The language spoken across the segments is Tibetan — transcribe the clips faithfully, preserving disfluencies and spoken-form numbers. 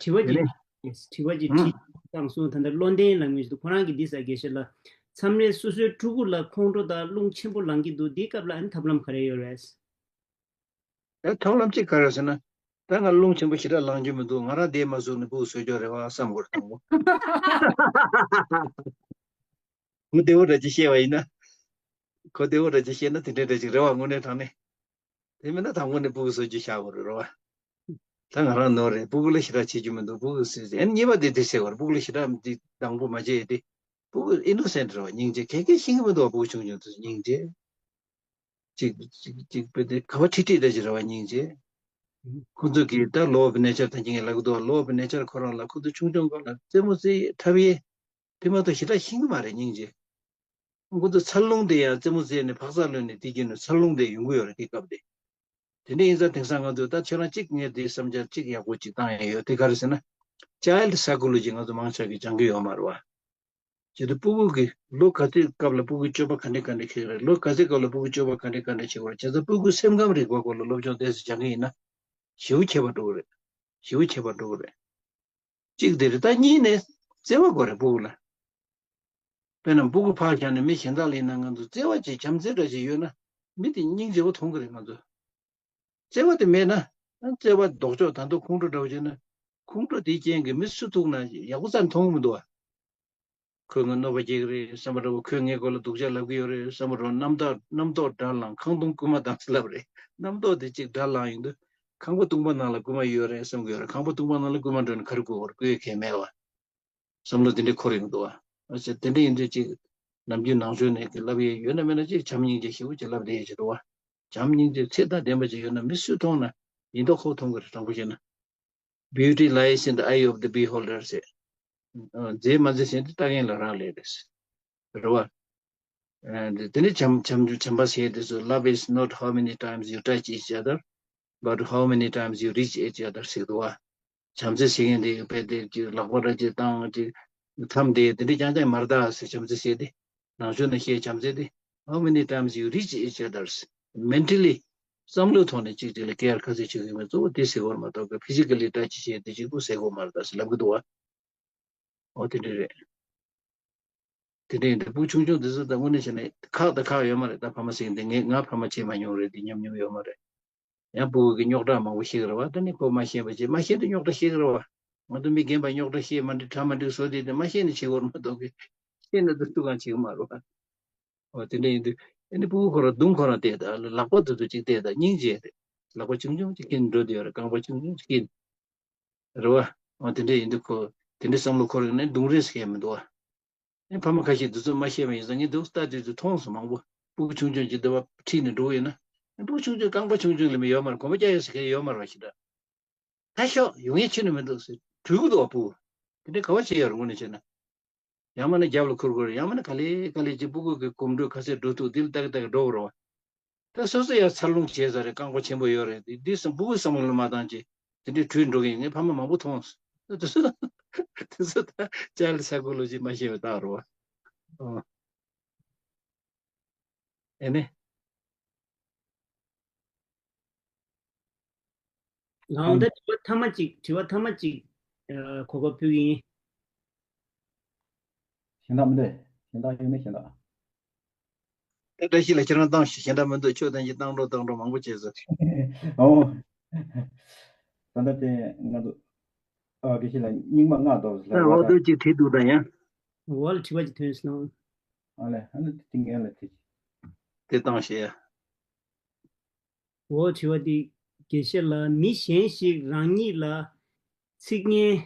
དྲི་བ་དེ་ཅིག་ནི་དྲི་བ་ཅིག་ཨང་དྲིས་བཏང་སོང་། ད་ལྟ་བློ་ལྡན་ལགས་མི་ཞིག་འདུག་ཁོ་རང་གིས་འདི་ཟེར། དགེ་བཤེས་ལགས། མཚམས་རེ་སོ་སོའི་ཕྲུ་གུ་ལ་ཁོང་ཁྲོ་དང་རླུང་ཆེན་པོ་ལངས་ཀྱི་འདུག་འདིའི་སྐབས་ལ་ཨ་ནི་ཐབས་ལམ་ག་རེ་ཡོད་རེད། ཨེ་ཐབས་ལམ་གཅིག་ག་རེ་ཟེར་ན། ད་ང་རླུང་ཆེན་པོ་ཞེ་དྲག་ལངས་རྒྱུ་མི་འདུག་ང་རང་བསྡད་མ་བཟུང་ནས་ཕྲུ་གུ་བཟོ་རྒྱུ་རེད་བ་བསམ་དགོས་རེད་དང་པོ། ཁོ་བདེ་བོ་འདྲ་ཅིག་བཤད་པ་ཡིན་ན། ཁོ་བདེ་བོ་འདྲ་ཅིག་བཤད་ན་དེ་འདྲའི་འདྲ་ཅིག་རེད་བ། དངོས་གནས་དྲང་གནས། དེ་མིན་ན་དང་པོ་ནས་ཕྲུ་གུ་བཟོ་རྒྱུ་བཞག་དགོས་རེད་བ། ད་ང་རང་ནོར་རེད། ཕྲུ་གུ་ལ་ཞེ་དྲག་བྱེད་རྒྱུ་མི་འདུག་ཕྲུ་གུ་ཟེར་ཨ་ནི་གཉིས་པ་དེ་དེ་ཟེར་བར་ཕྲུ་གུ་ལ་ཞེ་དྲག་འདི་དང་པོ་མ་བྱེད་དེ། ཕྲུ་གུ་ཨི་ནོ་སེན་ཊི་རེད་བ། སྙིང་རྗེ། གལ་གལ་ཤེས་ཀྱི་མི་འདུག་བ། ཕྲུ་གུ་ཆུང་ཆུང་དེ་ཚོ་སྙིང་རྗེ། ཅིག་ཅིག་ཅིག་དཔེ་དེ་ག་བ་ཁྲིད་ཁྲིད་འདྲ་ཅིག་རེད་བ། སྙིང་རྗེ། ཁོ་ཚོ་གིས་ད་law of nature དང་ཅིག་ལབ་ཀྱི་འདུག་བ། law of nature ཁོ་རང་ལ་ཁོ་ཚོ་ཆུང་ཆུང་སྐབས་ལ་རྩེད་མོ་རྩེ་ཡས་འཁྲབ་ཡས་དེ་མ་གཏོགས་ཞེ་དྲག་ཤེས་ཀྱི་མ་རེད། སྙིང་རྗེ། ཁོ་ཚོ་འཚར་ལོངས་དེ་ཡང་རྩེད་མོ་རྩེས་ནས་འཕག་འཚག་ལོན་ནས་དེ་བརྒྱུད་ནས་འཚར་ལོངས་དེ་ཡོང་གི་ཡོད་རེད། དེ་སྐབས་དེ། དེ་འདྲ་ཡིན་ཙང་དེང་སང་ང་ཚོས་ད་ཁྱོད་རང་གཅིག་ངས་དེ་བསམ་འཆར་གཅིག་ཡག་པོ་གཅིག་བཏང་ཡ་ཡོད། དེ་ག་རེ་ཟེར་ན། child psychology ང་ཚོ་མང་ཆེ་གིས་སྦྱང་གི་ཡོད་མ་རེད་བ། བྱས་ཙང་ཕྲུ་གུ་གི་ལོ་ག་ཚོད་སྐབས་ལ་ཕྲུ་གུའི་སྤྱོད་པ་ག་འདྲ་ག་འདྲ་འཁྱེར་གི་རེད། ལོ་ག་ཚོད་སྐབས་ལ་ཕྲུ་གུའི་སྤྱོད་པ་ག་འདྲ་ག་འདྲ་བྱེད་དགོས་རེད། བྱས་ཙང་ཕྲུ་གུའི་སེམས་ཁམས་རིག་པ་སྐོར་ལ་སློབ་སྦྱོང་ཏོག་ཙམ་སྦྱང་གི་ཡིན་ན། ཞེ་པོ་ཁྱད་པར་འགྲོ་གི་རེད། ཞེ་པོ་ཁྱད་པར་འགྲོ་གི་རེད། གཅིག་དེ་རེད། ད་གཉིས་ནས་བརྩེ་བ་དགོས་རེད་ཕྲུ་གུ་ལ། དཔེར་ན་ཕྲུ་གུ་ཕར་བཞག་ནས་མི་གཞན་དག་ལ་ཡིན་ན་ང་ཚོ་བརྩེ་བ་ཅིག་བྱམས་བརྩེ་འདྲ་ཅིག་ཡོད་ན་མི་དེ་སྙིང་རྗེ་པོ་མཐོང་གི་རེད་ང་ཚོ། བརྩེ་བ་དེ་མེད་ན། བརྩེ་བ་ལྡོག་ཕྱོགས་ད་དུང་ཁོང་ཁྲོ་འདྲ་བོ་བྱས་ན། ཁོང་ཁྲོ་དེའི་རྐྱེན་གྱིས་མི་སུ་ཐུག་ན་ཡག་པོ་རྩ་མཐོང་གི་མི་འདུག་བ། ཁོས་ངའི་གནོད་པ་སྐྱེལ་གི་རེད་བསམ་པ་འདྲ་བོ། ཁོས་ངའི་སྐོར་ལ་སྡུག་ཅག་ལབ་ཀྱི་ཡོད་རེད་བསམ་པ་འདྲ་བོ། རྣམ་རྟོག་རྣམ་རྟོག་དགྲར་ལངས། ཁང་སྟོང་རྐུན་མ་བཏང་ཟེར་ལབ་རེད། རྣམ་རྟོག་དེ་གཅིག་དགྲར་ལངས་ཡོང་དུས་ཁང་པ་སྟོང་པ་ནང་ལ་རྐུན་མ་ཡོད་རེད་བསམ་གྱི་ཡོད་རེད། ཁང་པ་སྟོང་པ་ནང་ལ་རྐུན་མ་འགྲོ་ན་ག་རེ་དགོས་པར་རྐུ་ཡས་གལ་མེད་བ། བསམ་བློ་དེ་འདྲའི་འཁོར་ཡོང་འདུག་བ། ཨ་ཙི། དེ་འདྲ་ཡིན་དུས་ཅིག་ནམ་རྒྱུན་ནང་ཆོས་ནས་ཀྱི་ལབ་ཡས་ཡོད་ན་མེད་ན་ཅིག་བྱམས་སྙིང་རྗེ་ཞེ་པོ་ཅིག་ལབ་བསྡད་ཡས་ཅིག་འདུག་བ། བྱམས་སྙིང་རྗེ་ཚད་དང་ལྡན་པ་ཅིག་ཡོད་ན་མི་སུས་མཐོང་ན་ཡིན་མདོག་ཁོག་མཐོང་གི་རེད། དྲང་པོ་བཤད་ན། Beauty lies in the eye of the beholder ཟེར། ཨ། མཛེས་མ་མཛེས་ཟེར་དེ་ལྟ་མཁན་ལ་རག་ལས་རེད། རེད་བ། ཨ། དེ་ནི་བྱམས་བྱམས་བྱམས་པ་ཟེར་དེ་ཚོ། Love is not how many times you touch each other, but how many times you reach each other ཟེར་འདུག་བ། བྱམས་བརྩེ་ཟེར་མཁན་དེ་དཔེ་དེ་ཅིག་ལག་པ་ར་ཅིག་བཏང་ཅིག་འཐམ་དེ་དེ་འདྲ་རྐྱང་རྐྱང་མ་རེད་ད་ཟེར། བྱམས་བརྩེ་ཟེར་དེ། ནང་ཆོས་ནང་བཤད་བྱམས་བརྩེ་དེ། How many times you reach each other's mentally. བསམ་བློའི་ཐོག་ནས་གཅིག་གཅིག་ལ་care ག་ཚོད་བྱེད་ཀྱི་ཡོད་མེད་གཙོ་བོ་དེ་གཟིགས་དགོས་མ་གཏོགས་ཀྱི་physically touch བྱས་དེ་གཅིག་པུ་གཟིགས་དགོས་མ་རེད་ད་ཟེར་ལབ་ཀྱི་འདུག་བ། འོ་དེ་འདྲ་རེད། དེ་འདྲ་ཡིན་དུས་ཕྲུ་གུ་ཆུང་ཆུང་དེ་ཚོ་ད་དངོས་གནས་བྱས་ན་ཁག་དང་ཁག་ཡོད་མ་རེད་ད། ཕ་མ་ཟེར་མཁན་དེ། ངས་ང་ཕ་མ་བྱས་མ་མྱོང་རེད། དེ་ཉམས་མྱོང་ཡོད་མ་རེད། ཡང་ཕྲུ་གུ་གིས་རྙོག་དྲ་མང་པོ་ཤེས་ཀྱི་རེད་བ། ད་ནི་ཁོ་མ་ཤེས་པ་བྱས། མ་ཤེས་དུས་རྙོག་དྲ་ཤེས་ཀྱི་རེད་བ། ང་ཚོ་མི་རྒན་པ་རྙོག་དྲ་ཤེས་མ་འགྲིག་གྲ་མ་འགྲིག་བཟོ་དུས་དེ་མ་ཤེས་ནས་བྱེད་དགོས་རེད་མ་གཏོགས་ཀྱི། ཤེས་ན་ད་སུ་གང་བྱེད་ཀྱི་མ་རེད་བ། འོ་དེ་འདྲ་ཡིན་དུས་ཨ་ནི་ཕྲུ་གུ་ཁོ་རང་གདོང་ཁོ་རང་བལྟས་ད། ལག་པ་དེ་ཚོ་གཅིག་བལྟས་ད། སྙིང་རྗེ་རེད། ལག་པ་ཆུང་ཆུང་གཅིག་འཁྱེར་འགྲོ་དུས་ཡོད་རེད། རྐང་པ་ཆུང་ཆུང་གཅིག་འཁྱེར། རེད་བ། འོ་དེ་འདྲ་ཡིན་དུས་ཁོ་དེ་འདྲ་བསམ་བློ་འཁོར་ཡོང་ན་རྡུང་རེས་ཟེར་མཁན་མི་འདུག་བ། ཨེ་ཕ་མ་ཁ་ཤས་འདི་ཚོ་མ་ཤེས་པ་ཡིན་ཙང་། ངས་འདུག་ལྟ་དུས་ཚོད་མཐོང་སོང་མང་པོ། ཕྲུ་གུ་ཆུང་ཆུང་ཅིག་འདི་བ་ཁྲིད་ནས་འགྲོ་ཡིན་ན། ཨེ་ཕྲུ་གུ་ཆུང་ཆུང་རྐང་པ་ཆུང་ཆུང་ལས་མེད་ཡོད་མ་རེད། གོམ་པ་རྒྱག་ཡ་ཟེར་མཁན་ཡོད་མ་རེད་བ། ཞེ་དྲག་ད་ཤོག་ཡོང་ཡ་ཁྱོན་ནས་མི་འདུག་ཟེར་དྲུད་ཀྱི་འདུག་བ་ཕྲུ་གུ། དེ་འདྲའི་ག་བ་བྱེད་ཡ་རུང་ནས་བྱས་ན། ཡང་མིན་ན་རྒྱབ་ལ་འཁུར་དགོས་རེད། ཡང་མིན་ན་ག་ལེ་ག་ལེ་ཅིག་ཕྲུ་གུ་གི་གོམ་བགྲོད་ག་ཚད་འགྲོ་ཐུབ་འདི་ལ་ལྟ་གི་ལྟ་གི་འགྲོ་དགོས་རེད་བ། ད་སོ་སོ་ཡང་འཚར་ལོངས་བྱས་ཚར་རེད། རྐང་པ་ཆེན་པོ་ཡོད་རེད། འདི་འདི་བསམ་ཕྲུ་གུའི་བསམ་བློ་མ་བཏང་བྱས་དེ་འདྲའི་བྲོས་འགྲོ་གི་ཡིན། ངས་ཕ་མ་མང་པོ་མཐོང་སོང་། དེ་ཚོ་དེ་ཚོ་ད་child psychology མ་ཤེས་པའི་རྟགས་རེད་བ། ཨོ། ཨེ་ནས། ལགས་འོང་། ད་དྲི་བ་ཐ་མ་གཅིག་དྲི་བ་ཐ་མ་གཅིག་ཨ། གོ་སྐབས་ཕུལ་གྱི་ཡིན། གཞན་དག་མི་འདུག་གཞན་དག་ཡོད་ན་གཞན་དག་ད་བཀྲ་ཤིས་ལགས་ཁྱེད་རང་བཏང་ཞིག་གཞན་དག་མི་འདུག་ཁྱོད་བཏང་ཞིག་བཏང་འགྲོ་བཏང་འགྲོ་མང་པོ་བྱས་ཟེར། ཨོ། ད་ལྟ་དེ་ང་ཚོ། ཨ། དགེ་བཤེས་ལགས་སྙིང་མ་ལྔ་འདོར་ཟེར་ལ། འོག་ཏུ་ཅིག་བྲིས་འདུག་ད་ཡང་། འོག་ལ་དྲི་བ་ཅིག་ཐོན་སོང་། ཨ་ལས། ཨ་ནི་དེ་ངན་ལ་དེ། དེ་བཏང་ཞེས་ཡ། འོ་དྲི་བ་འདི། དགེ་བཤེས་ལགས། མི་གཞན་ཞིག་རང་ཉིད་ལ་ཚིག་ངན་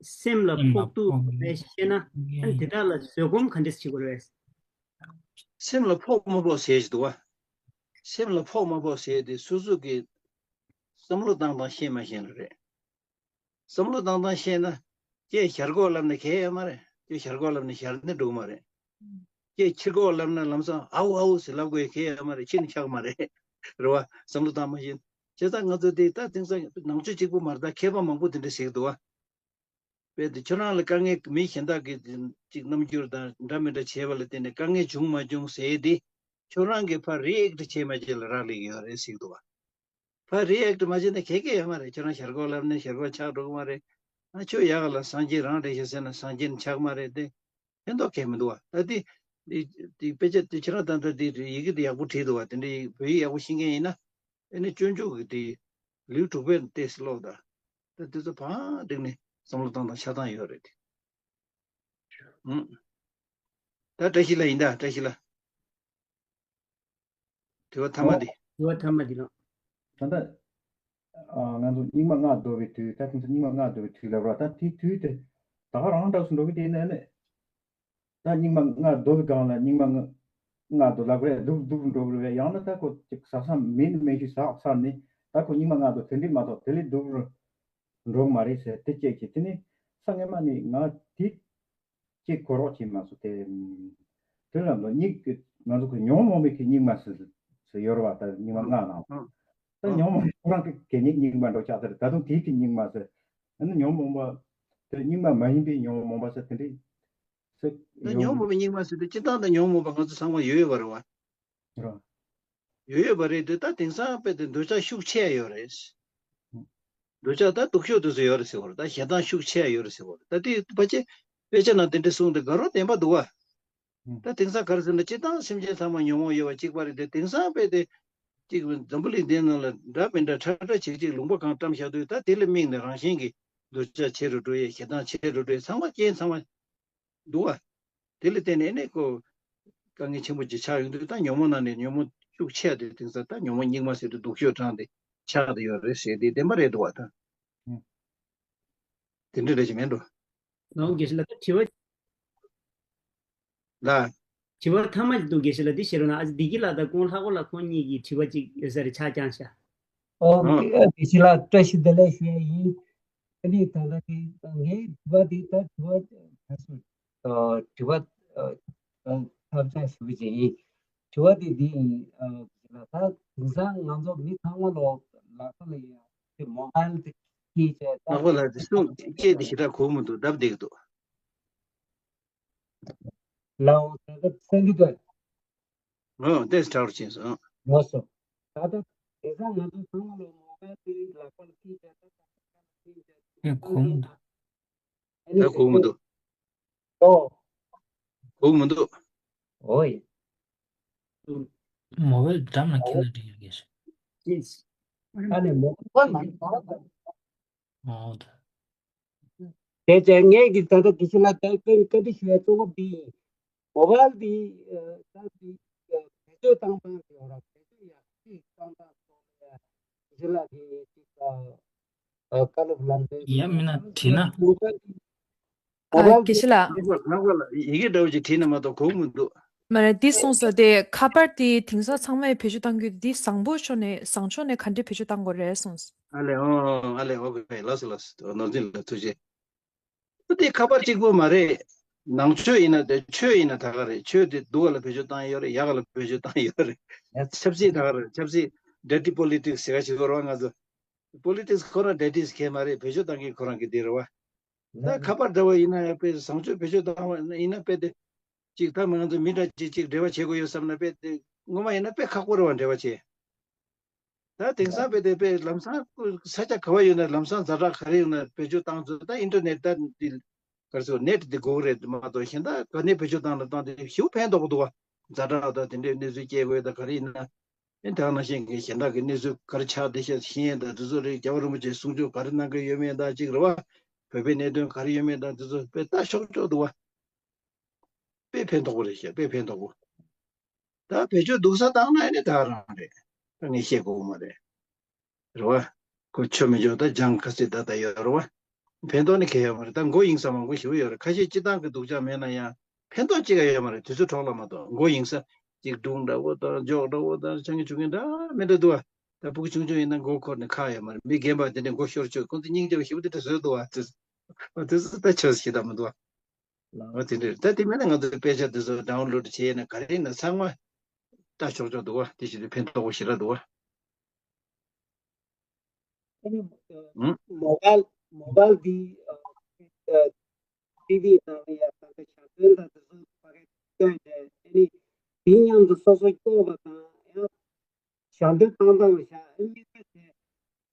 སེམས་ལ་ཕོག་འདུག་ལབ་བཤད་ན། ཨ་ནི་དེ་དག་ལ་བཟོད་སྒོམ་ག་འདྲས་བྱེད་དགོས་རེད། སེམས་ལ་ཕོག་མ་ཕོག་ཟེར་གྱི་འདུག་བ། སེམས་ལ་ཕོག་མ་ཕོག་ཟེར་དེ་སོ་སོ་གི་བསམ་བློ་བཏང་སྟངས་ཤེས་མ་ཤེས་ལ་རེད། བསམ་བློ་བཏང་སྟངས་ཤེས་ན། ཁྱེད་ཞར་ཁོག་ལབ་ན་གལ་ཡོད་མ་རེད། ཁྱེད་ཞར་ཁོག་ལབ་ན་ཞར་ནས་འགྲོ་གི་མ་རེད། ཁྱེད་ཕྱིར་ཁོག་ལབ་ན་ལམ་སང་ཨའུ་ཨའུ་ཟེར་ལབ་དགོས་གལ་ཡོད་མ་རེད། ཕྱི་ནས་ཆགས་མ་རེད། རེད་བ། བསམ་བློ་བཏང་མ་ཤེས། བྱས་ཙང་ང་ཚོ་དེ་ད་དེང་སང་ནང་ཆོས་གཅིག་པུ་མ་རེད་ད། མཁས་པ་མང་པོ་དེ་འདྲ་ཟེར་གི་འདུག་བ། དཔེ་དེ་ཁྱོད་རང་ལ་དཀའ་ངལ་མི་གཞན་དག་གིས་ཅིག་རྣམ་འགྱུར་དང་འདྲ་མི་འདྲ་བྱས་པ་ལ་བརྟེན་ནས་དཀའ་ངལ་བྱུང་མ་བྱུང་ཟེར་དེ། ཁྱོད་རང་གིས་ཕར་རི་ཨེག་ཊི་བྱས་མ་བྱས་ལ་རག་ལས་ཀྱི་ཡོད་རེད་ཟེར་གི་འདུག་བ། ཕར་རི་ཨེག་ཊི་མ་བྱས་ན་གལ་གལ་ཡོད་མ་རེད། ཁྱོད་རང་ཞར་འགོག་ལབ་ནས་ཞར་འགོག་ཆགས་འགྲོ་གི་མ་རེད། ཨ་ཁྱོད་ཡག་ག་ལ་སངས་རྒྱས་རང་རེད་ཤག་ཟེར་ན་སངས་རྒྱས་ཆགས་མ་རེད་དེ། ཕན་ཐོགས་གང་ཡང་མི་འདུག་བ། ད་དེ་དེ་དེ་དཔེ་ཆ་དེ་ཁྱེད་རང་ད་ལྟ་དེ་ཡི་གེ་དེ་ཡག་པོ་བྲིས་འདུག་བ། དེ་འདྲའི་བོད་ཡིག་ཡག་པོ་ཤེས་མཁན་ཡིན་ན་ཨེ་ནི་སྤྱོད་འཇུག་གི་དེ་ལེའུ་དྲུག་པའི་ཏོག་ཙམ་ཀློག་དང་། ད་དེ་ཚོ་བང་བསྒྲིགས་ནས་བསམ་བློ་བཏང་དང་ཆ་ཚང་ཡོད་རེད་དེ། ཨུམ། ད་བཀྲ་ཤིས་ལགས་ཡིན་ད། བཀྲ་ཤིས་ལགས། དྲི་བ་མཐའ་མ་འོ། དེ། དྲི་བ་མཐའ་མ་འདི་ལགས། ད་ལྟ། ཨ། ང་ཚོ་རྙིང་མ་སྔགས་བཟློག་པའི་དུས། ད་དེང་སང་རྙིང་མ་སྔགས་བཟློག་པའི་དུས་ལབ་ར། ད་དེའི་དུས་དེ་ད་ག་རང་འདྲ་སུ་འགྲོ་གི་དེ་ནས་ནས། ད་རྙིང་མ་སྔགས་བཟློག་པའི་སྒང་ལ་རྙིང་མ་སྔགས་སྔགས་བཟློག་ལབ་རེད། སྡུག་སྡུག་འགྲོ་གི་རེད། ཡང་ན་ད་ཁོ་ཅིག་ཟག་ས་མིན་མེད་ཤི་ཟག་ཚར་ནས་ད་ཁོ་རྙིང་མ་སྔགས་བཟློག་དེ་འདྲས་མ་གཏོགས་དེ་ལས་སྡུག་འགྲོ་གི་མ་རེད་ཟེར་དེ་སྐད་ཀྱིས། དེ་ནས་ས་སྔོན་མ་ནས་ང་དེ་གཅིག་གོ་རོགས་བྱེད་མ་སོང་སྟེ། དེ་ལ་ལོ་གཉིས་ཀྱི་ང་ཚོ་གི་ཉོན་མོངས་པའི་གི་རྙིང་མ་ཟེར་ཟེར་ཡོད་རེད་བ། ད་རྙིང་མ་ལྔ་ནང་། ད་ཉོན་མོངས་པ་ཁོ་རང་གི་གད་སྙིགས་རྙིང་མ་འགྲོ་ཆགས་ཚར། ད་དུང་དེའི་གི་རྙིང་མ་ཟེར། ཨ་ནི་ཉོན་མོངས་པ་དེ་རྙིང་མ་མ་ཡིན་པའི་ཉོན་མོངས་པ་ཟེར་དེ་འདྲའི་ཟེར་ད་ཡོང་ཉོན་གི། མོངས་པའི་རྙིང་མ་ཟེར་དུས་སྤྱིར་བཏང་ད་ཉོན་མོངས་པ་ང་ཚོ་ཚང་མ་ཡོད་ཡོད་པ་རེད་བ། རེད་བ། ཡོད་ཡོད་པ་རེད་དེ། ད་དེང་སང་དཔེ་དེ་འདོད་ཆགས་ཤུགས་ཆེ་ཡོད་རེད། འདོད་ཆགས་ད་སྡུག་ཤོས་དེ་ཚོ་ཡོད་རེད་ཟེར་བ་རེད། ད་ཞེ་སྡང་ཤུགས་ཆེ་ཡོད་རེད་ཟེར་བ་རེད། ད་དེ་ཕལ་ཆེར་དཔེ་ཆ་ནང་དེ་འདྲ་གསུངས་ཏེ་དགའ་རབ་བདེན་པ་འདུག་བ། ད་དེང་སང་ག་རེ་ཟེར་ན་སྤྱིར་བཏང་སེམས་ཅན་ཚང་མ་ཉོན་མོངས་ཡོད་པ་གཅིག་པ་རེད་དེ། དེང་སང་དཔེ་དེ་གཅིག་འཛམ་བུ་གླིང་འདིའི་ནང་ལ་འདྲ་མི་འདྲ་ཁྲ་ཁྲ་ཅིག་ཅིག་ལུང་པ་གང་བཀྲམ་བཞག་དུས་ད་དེ་ལ་དམིགས་ནས་རང་བཞིན་གྱིས་འདོད་ཆགས་ཆེ་རུ་འགྲོ་ཡས། ཞེ་སྡང་ཆེ་རུ་འགྲོ་ཡས། ཚང་མ་རྐྱེན་ཚང་མ་འདུག་བ། དེ་ལ་བརྟེན་ནས་ཨེ་ནས་ཁོ་དཀའ་ངལ་ཆེན་པོ་ཅིག་ཆགས་ཡོང་དུས། ད་ཉོན་མོངས་ནང་ནས་ཉོན་མོངས་ཤུགས་ཆེ་བ་དེ་དེང་སང་ད་ཉོན་མོངས་རྙིང་མ་ཟེར་དུས་སྡུག་ཤོས་གྲངས་དེ་ཆགས་བསྡད་ཡོད་རེད་ཟེར་དེ་བདེན་པ་རེད་འདུག་བ། ད་དེ་འདྲ་རེད་ཅེས་མིན་འགྲོ། ནང་དགེ་བཤེས་ལགས་ད་དྲི་བ། ལ། དྲི་བ་མཐའ་མ་ཞིག་འདུག་དགེ་བཤེས་ལགས། འདི་བཤད་རོགས་གནང་། ཨ་ཙི་བདེ་སྐྱིད་ལགས་དང་ཁོང་ལྷག་པ་ལ་ཁོང་གཉིས་ཀྱི་དྲི་བ་ཅིག་ཡོད་ས་རེད། ཆ་རྐྱང་ཤག་ཨོ། ཨ། དགེ་བཤེས་ལགས་བཀྲ་ཤིས་བདེ་ལེགས་ཞུ་ཡ་ཡིན། ཨ་ནི་ད་ལྟ་དེ་ངའི་དྲི་བ་དེ་ད་དྲི་བ་ག་སོང་། ཨ། དྲི་བ་ཨ། ཨ། ཐབས་ཆག་ཞུ་གི་ཅིག་ཡིན། དྲི་བ་དེ་འདི་ཡིན། ཨ། དགེ་བཤེས་ལགས་ད་དེང་སང་ང་ཚོ་མི་ཚང་མ་ལོ་ལག་པ་ལ་ཡ་དེ་མོ་བལ་དེ་སྐྱེས་བྱས་ད་ལག་པ་ལ་དེ་སུ་སྐྱེས་དེ་ཞེ་དྲག་གོ་མི་འདུག་སྟབས་བདེ་གི་འདུག་ལའོ་ད་ལྟ་སེང་གེ་དོན། ཨོ་དེ་དྲག་རུ་ཕྱིན་སོང་། ངོ་སོ། ད་ལྟ་དེང་སང་ང་ཚོ་ཚང་མ་ལ་མོ་བལ་དེ་ལག་པ་ལ་སྐྱེས་བྱས་ད་ད་ལག་པ་ལ་སྐྱེས་བྱས་ད་ཡ་གོ་མི་འདུག་ཨ་ནི་ད་གོ་མི་འདུག་ཨོ། གོ་མི་འདུག་ཨོ་ཡ། མོ་བལ་འགྲམ་ལ་ཁྱེར་ན་འགྲིག་ཡོད་ཀྱི་རེད། ཨ་ནི་མོ་བལ་ཨོ་ད། དེ་བྱས་ངས་ཀྱི་ད་ལྟ་དགེ་བཤེས་ལགས་ད་བཀའ་བཀའ་འདྲི་ཞུ་ཡ་གཙོ་བོ་འདི་ཡིན། མོ་བལ་འདི་ད་འདི་བེད་སྤྱོད་བཏང་སྟངས་དེ་ཡོད་ར། བེད་སྤྱོད་ཡག་ཅིག་བཏང་སྟངས་སོགས་ལ་དགེ་བཤེས་ལགས་ཀྱིས་ཅིག་བཀའ་སློབ་ལམ་སྟོན་ཡ་མིན་ན་དྲིས་ན། མོ་བལ་འདི་མོ་བལ་འདི་དགེ་བཤེས་ལགས། ལྷག་པ་ལ་ཡི་གེ་འདྲ་བོ་ཅིག་བྲིས་ན་མ་གཏོགས་གོ་མི་འདུག་མ་རེད། འདི་གསུངས་སོ། དེ་ཁ་པར་དེ་དེང་སང་ཚང་མས་བེད་སྤྱོད་གཏང་རྒྱུ་དེ་བཟང་པོ་ཕྱོགས་ནས་བཟང་ཕྱོགས་ནས་ག་འདྲས་བེད་སྤྱོད་གཏང་དགོས་རེད་གསུངས་སོ། ཨ་ལེ་ཨོ་ཨ་ལེ་ཨོ་ཁེ། ལགས་སོ་ལགས་སོ། ནོར་འཛིན་ལ་ཐུགས་རྗེ། ཨ་དེ་ཁ་པར་གཅིག་པོ་མ་རེད། ནང་ཆོས་ཡིན་ན་དེ། ཆོས་ཡིན་ན་ད་ག་རེད། ཆོས་དེ་སྡུག་ག་ལ་བེད་སྤྱོད་བཏང་ཡོད་རེད། ཡག་ག་ལ་བེད་སྤྱོད་བཏང་ཡོད་རེད། ཆབ་སྲིད་ད་ག་རེད། ཆབ་སྲིད་dirty politics་ཟེར་ག་ཞིག་ཡོད་རེད་བ། ང་ཚོ་politics་ཁོ་རང་dirty་གལ་མ་རེད། བེད་སྤྱོད་བཏང་མཁན་ཁོ་རང་གི་དེ་རེད་བ། ད་ཁ་པར་འདྲ་བོ་ཡིན་ན་ཡང་དཔེ་བཟང་སྤྱོད་བེད་སྤྱོད་བཏང་བ་ཡིན་ན་དཔེ་དེ། གཅིག་ད་མི་ང་ཚོ་མི་འདྲ་གཅིག་གཅིག་འབྲེལ་བ་བྱེད་དགོས་ཡོད་བསམ་ན་དཔེ་དེ་སྔོན་མ་ཡིན་ན་དཔེ་ཁག་པོ་རེད་བ་འབྲེལ་བ་བྱེད། ད་དེང་སང་དཔེ་དེ་དཔེ་ལམ་སང་ས་ཆ་ག་བ་ཡོད་ན་ལམ་སང་ཛ་དྲག་ག་རེ་ཡོད་ན་བེད་སྤྱོད་བཏང་ཚུལ། ད་ཨིན་ཊར་ནེཊ་ད་འདི་ག་རེ་ཟེར་ནེཊ་འདི་དགོས་རེད་མ་གཏོགས་གཞན་དག་ག་ནས་བེད་སྤྱོད་བཏང་ན་བཏང་དེ་ཞེ་པོ་ཕན་ཐོགས་པོ་འདུག་བ། ཛ་དྲག་ད་དེ་འདྲའི་གནས་ཚུལ་སྐྱེལ་དགོས་ད་ག་རེ་ཡིན་ན། ཨེ་ད་ག་ནང་བཞིན་གྱི་གཞན་དག་གི་གནས་ཚུལ་ག་རེ་ཆགས་བསྡད་ཤག་ཤེས་ཡས་ད་དེ་ཚོ་རེད། རྒྱལ་བ་རིན་པོ་ཆེས་གསུང་ཆོས་ག་རེ་གནང་གི་ཡོད་མེད་ད་གཅིག་རེད་བ། བོད་པའི་གནད་དོན་ག་རེ་ཡོད་མེད་ད་དེ་ཚོ་དཔེ་ལྟ་ཆོག་ཆོག་འདུག་བ། དཔེ་ཕན་ཐོགས་པོ་རེད་ཤག་དཔེ་ཕན་ཐོགས་པོ། ད་བེད་སྤྱོད་སྡུག་ས་བཏང་ན་ཨ་ནི་ད་རང་རེད། ད་ངས་བཤད་དགོས་མ་རེད། རེད་བ། ཁོ་ཆོ་མི་ཆོ་ད་སྦྱང་ག་ཚོད་ད་ད་ཡོད་རེད་བ། ཕན་ཐོགས་ནི་གང་ཡང་ཡོད་མ་རེད། ད་མགོ་གཡེང་ས་མང་པོ་ཞེ་པོ་ཡོད་རེད། ཁ་ཤས་སྤྱིར་བཏང་གི་སྡུག་ཅག་མེད་ན་ཡང་ཕན་ཐོགས་གཅིག་ཀ་ཡོད་མ་རེད། དུས་ཚོད་འཕྲོ་བརླག་མ་གཏོགས། མགོ་གཡེང་ས་ཅིག་སྒྲུང་འདྲ་བོ་དང་ཇོག་འདྲ་བོ་དང་ཆང་གི་ཆུ་ངན་འདྲ་མི་འདྲ་འདུག་བ། ད་ཕྲུ་གུ་ཆུང་ཆུང་ཡིན་ན་མགོ་འཁོར་ནས་ཁག་ཡོད་མ་རེད། མི་རྒན་པ་དེ་འདྲས་མགོ་ཤོར་ཆོག་ཁོང་ཚོ་སྙིང་རྗེ་པོ་ཞེ་པོ་དེ་འདྲ་བཟོས་འདུག་བ། དེ་དེ་ཚོ་ད་ཆོས་ཞེ་དྲག་མི་འདུག་བ། ལགས། འོ་དེ་འདྲ་རེད། ད་དེ་མིན་ན་ང་ཚོའི་དཔེ་ཆ་དེ་ཚོ་ཌའུན་ལོཌ་བྱས་ན་ག་རེ་ཡིན་ན་ཚང་མ་ལྟ་ཆོག་ཆོག་འདུག་བ། དེ་བཞིན་དུ་ཕན་ཐོགས་པོ་ཞེ་དྲག་འདུག་བ། ཨ་ནི་ཨ། ཨང་། མོ་བལ་མོ་བལ་འདི་ཨ་ཨ་ཊི་ཝི་ནང་ལ་ཡ་ད་ལྟ་ཞལ་འདོན་དང་དེ་ཚོ་ཕ་གི་སྟོན་བྱས། ཨ་ནི་དེ་མཉམ་དུ་སོ་སོ་སྐྱོར་བ་དང་ཡང་ཞལ་འདོན་བཏང་སྟངས་ལ་བཞག་ཨ་ནི་དམིགས་བསལ་དེ་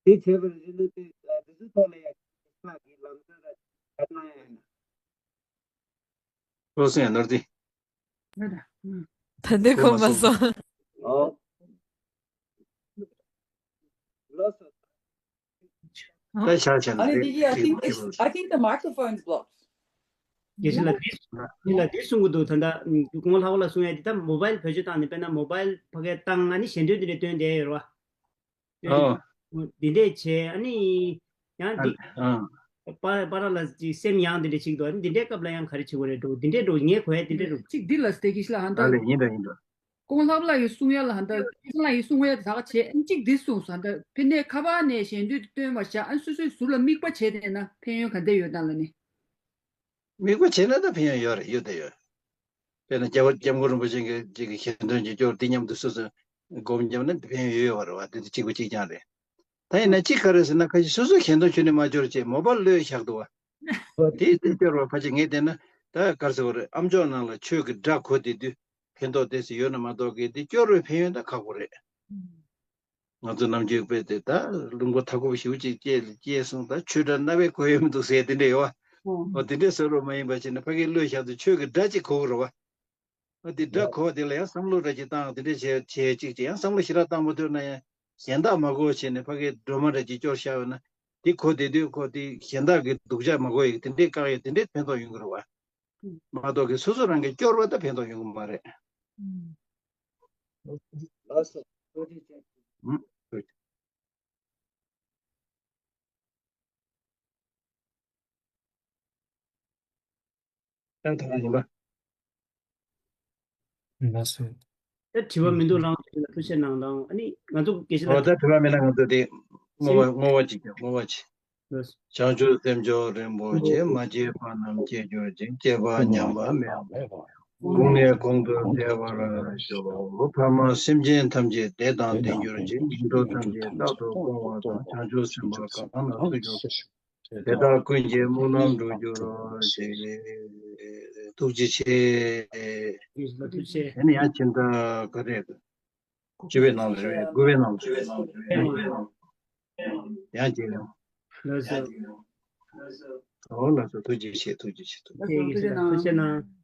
དེ་བྱས་པར་རིགས་ནི་དེ་འདི་ཚོའི་ཐོག་ལ་ཡང་ཁྱེད་ཀྱི་ལམ་སྟོན་ལ་ཁ་གནང་ཡ་ཡིན། ལོ་སེང་ནོར་ཏི། ད་འདི་གོ་མ་སོང་། ཨོ། ལོ་སོ། ད་ཤ་ཆེན་ཨ་ནི་དེ་གི I think it's- I think the microphone is blocked. དགེ་བཤེས་ལགས་འདི་འདི་ལ་འདི་གསུང་གི་འདུག་ད་ལྟ་ཁོང་ལྷག་པ་ལ་གསུང་ཡ་འདི་ད་མོ་བཱའིལ་བེད་སྤྱོད་བཏང་ནས་དཔེར་ན་མོ་བཱའིལ་ཕ་གིར་བཏང་ཨ་ནི་ཞལ་འདོན་འདི་འདྲ་སྟོན་བསྡད་ཡོད་རེད་བ། ཨོ། འདི་འདྲས་བྱས་ཨ་ནི་ཡང་འདི་ཨ། པ་པ་ར་ལ་ཅིག་སེམས་ཡང་འདི་འདྲས་ཅིག་འདུག་ཨ་ནི་འདི་འདྲའི་སྐབས་ལ་ཡང་ག་རེ་བྱེད་དགོས་རེད་འགྲོ་འདི་འདྲས་འགྲོ་ངས་གོ་ཡ་འདི་འདྲས་འགྲོ། ཅིག་འདི་ལ་སྟེ་གི་ཤི་ལ་ཧན་ད། ཨ་ལས་ཡིན་འདྲ་ཡིན་འདྲ། ཀོང་ལྷག་ལགས་ཀྱིས་གསུང་ཡ་ལ་ཧན་ད་ཀོང་ལྷག་ལགས་ཀྱིས་གསུང་ཡ་ད་ག་བྱས་ཨ་ནི་གཅིག་འདི་གསུངས་སོང་ད་ཕི་ནས་ཁ་པར་ནས་ཞལ་འདོན་སྟོན་པ་བཞག་ཨ་ནི་སོ་སོའི་ཟུར་ལ་དམིགས་པ་བྱས་ཏེ་ན་ཕན་ཡོན་ག་འདྲ་ཡོད་དང་ལ་ནི། དམིགས་པ་བྱས་ན་ད་ཕན་ཡོན་ཡོད་རེད་ཡོད་དེ་ཡོད། དཔེར་ན་སྐྱབས་སྐྱབས་མགོན་རིན་པོ་ཆེ་གི་ཅིག་གི་ཞལ་འདོན་གྱི་སྐྱོར་འདི་མཉམ་དུ་སོ་སོ་སྒོམ་བརྒྱབ་ན་ཕན་ཡོན་ཡོད་པ་རེད་བ་དེ་དུས་གཅིག་པ་གཅིག་རྐྱང་རེད། ད་ཡིན་ན་གཅིག་ག་རེ་ཟེར་ན་ཁ་ཅིག་སོ་སོ་ཞལ་འདོན་ཁྱོན་ནས་མ་སྐྱོར་བྱས་མོ་བཱལ་གློད་བཞག་འདུག་བ། དེ་དེ་སྐྱོར་བ་ཕལ་ཆེར་ངས་བལྟས་ན་ད་ག་རེ་ཟེར་བ་རེད་ཨམ་ཅོག་ནང་ལ་ཆོས་ཀྱི་སྒྲ་གོ་བསྡད་དུས་ཕན་ཐོགས་དེ་ཟེར་ཡོད་ན་མ་གཏོགས་གི་དེ་སྐྱོར་བའི་ཕན་ཡོན་ད་ཁག་པོ་རེད། ང་ཚོ་ནམ་རྒྱུན་དཔེ་དེ་ད་ལུང་པ་མཐའ་འཁོབ་ཞེ་པོ་ཅིག་སྐྱེས་སྐྱེས་སོང་ད་ཆོས་སྒྲ་རྣ་བས་གོ་ཡོད་མི་འདུག་ཟེར་དེ་འདྲ་ཡོད་བ། ཨོ་དེ་འདྲ་ཟེར་རོ་མ་ཡིན་པ་བྱས་ན་ཕ་གིར་གློད་བཞག་དུས་ཆོས་ཀྱི་སྒྲ་ཅིག་གོ་གི་རེད་བ། ཨ་དེ་སྒྲ་གོ་བ་དེ་ལ་ཡང་བསམ་བློ་འདྲ་ཅིག་བཏང་དེ་འདྲ་བྱས་བྱས་ཅིག་ཅིག་ཡང་བསམ་བློ་ཞེ་དྲག་བཏང་མ་ཐུབ་ན་ཡང་གཞན་དག་མ་གོ་བྱས་ནས་ཕ་གིར་སྒྲོལ་མ་འདྲ་ཅིག་སྐྱོར་བཞག་ཡོད་ན་དེ་གོ་བསྡད་དུས་ཁོ་དེ་གཞན་དག་གི་སྡུག་ཅག་མ་གོ་ཡི་དེ་འདྲའི་བཀག་ཡོད་དེ་འདྲའི་ཕན་ཐོགས་ཡོང་གི་རེད་བ། མ་གཏོགས་ཀྱི་སོ་སོ་རང་གིས་སྐྱོར་བ་ད་ཕན་ཐོགས་ཡོང་གི་མ་རེད། ལགས་སོ། ཐུགས་རྗེ་ཆེ། ཨུམ། ད་ཐུགས་རྗེ་ཆེ། ལགས་སོ། ད་དྲི་བ་མི་འདུག་རང་ཚོ་ལ་ཐུགས་རྗེ་གནང་དང་ཨ་ནི་ང་ཚོ་དགེ་བཤེས་ཨོ་ལགས་ད་དྲི་བ་མེད་ན་ང་ཚོ་དེ་བསྔོ་བ་བསྔོ་བ་ཅིག་ཀྱང་བསྔོ་བ་ཅིག་བྱང་ཆུབ་སེམས་མཆོག་རིན་པོ་ཆེ། མ་སྐྱེས་པ་རྣམས་སྐྱེ་གྱུར་ཅིག་སྐྱེས་པ་ཉམས་པ་མེད་པར། གོང་ནས་གོང་དུ་འཕེལ་བར་ཤོག་ཕ་མ་སེམས་ཅན་ཐམས་ཅད་བདེ་དང་ལྡན་གྱུར་ཅིག་སྙིང་སྟོབས་ཐམས་ཅད་རྟག་ཏུ་སྐོང་བ་དང་བྱང་ཆུབ་སེམས་དཔའ་གང་ལ་ཐུག་གྱུར་ཅིག་དེ་དག་ཀུན་གྱི་སྨོན་ལམ་འགྲུབ་གྱུར་ཅིག་ཐུགས་རྗེ་ཆེ། ཐུགས་རྗེ་ཆེ། དེ་ནས་ཡང་ཁྱིམ་བདག་ག་རེ། བཅུ་པའི་ནང་ལ་རེད། དགུ་པའི་ནང་ལ་རེད། ཡང་རྗེས་ལ། ལགས་སོ། ཨོ་ལགས་སོ། ཐུགས་རྗེ་ཆེ། ཐུགས་རྗེ་ཆེ། ཐུགས་རྗེ་ཆེ། ཐུགས་རྗེ་གནང་། ཐུགས་རྗེ་གནང་།